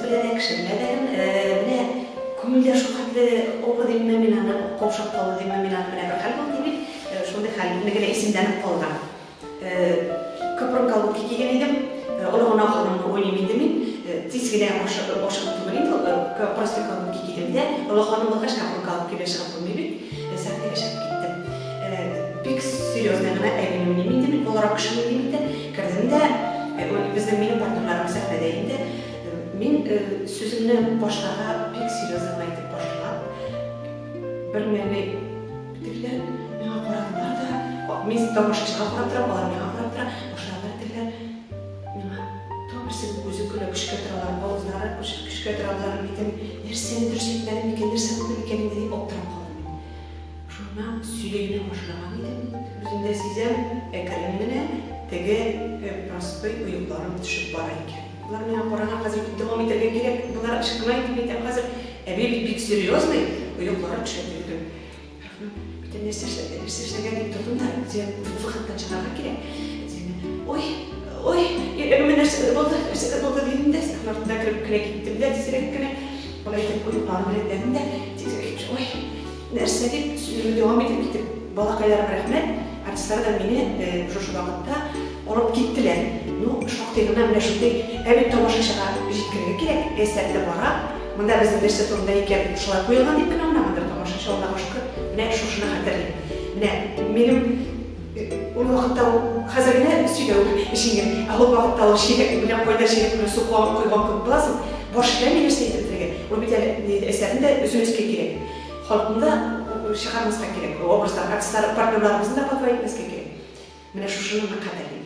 белә дә, кеше белә дә. Менә күңелдә шул хәтле авыр димме мин аны, каушап калу димме мин аны, менә бер хәл булды бит. Шундый хәл генә исемдә нык калган. Капрон колготки кигән идем. Олы гына ханымны уйныйм инде мин. Тиз генә ашыгып түгел инде ул, просто колготки кидем дә. Олы ханым булгач, капрон колготки белән чыгып булмый бит. Сәхнәгә чыгып киттем. Бик серьезный гына әбине уйныйм инде мин, олырак кешене уйныйм инде. Кердем дә, безнең минем партнерларым сәхнәдә инде. Мин сүземне башларга бик серьезный гына итеп башлап, бер мәлне тегеләр миңа карадылар да, мин тамашачыга карап торам, алар миңа карап тора, башладылар тегеләр миңа тагын берсенең күзе көлә, көчкә торалар, авызлары көчкә торалар, мин әйтәм, нәрсәне дөрес әйтмәдем микән, нәрсә булды микән инде дип аптырап калдым мин. Шуннан сөйли генә башлаган идем, үзем дә сизәм, әкрен генә теге простой оекларым төшеп бара икән. Болар миңа караган, хәзер бит дәвам итәргә кирәк, болар ышкына инде, мин әйтәм, хәзер әби бит бик серьезный, оеклары төшә дидем. Бөтен нәрсә эшләргә, нәрсә эшләргә дип тордым да, выходтан чыгарга кирәк. Ой, ой, йөрәгемә нәрсәдер булды, нәрсәдер булды дидем дә, сәхнә артына кереп кенә киттем дә, тизрәк кенә. Болай итеп оекларым рәтләдем дә, тизрәк, ой, Нәрсә дип сөйләвен дәвам итеп китеп, балакайларым рәхмәт, артистлар да мине шушы вакытта алып киттеләр. Ну, шактый гына менә шундый, ә бит тамашачыга җиткерергә кирәк, әсәр дә бара, монда безнең нәрсә турында икән, шулай куелган дип кенә уйнагандыр тамашачы, Аллага шөкер, менә шушыны хәтерлим. Менә минем ул вакытта ул, хәзер генә сөйләү җиңел, ә ул вакытта ул чиләк белән кайнар чиләк белән су койган кебек буласың, баш эшләми нәрсә әйтеп бетерергә. Ул бит әле әсәрне дә өземезгә кирәк. Халыкны да чыгармаска кирәк, образлар, артистлар, партнерларыбызны да подводить итмәскә кирәк. Менә шушыны нык хәтерлим.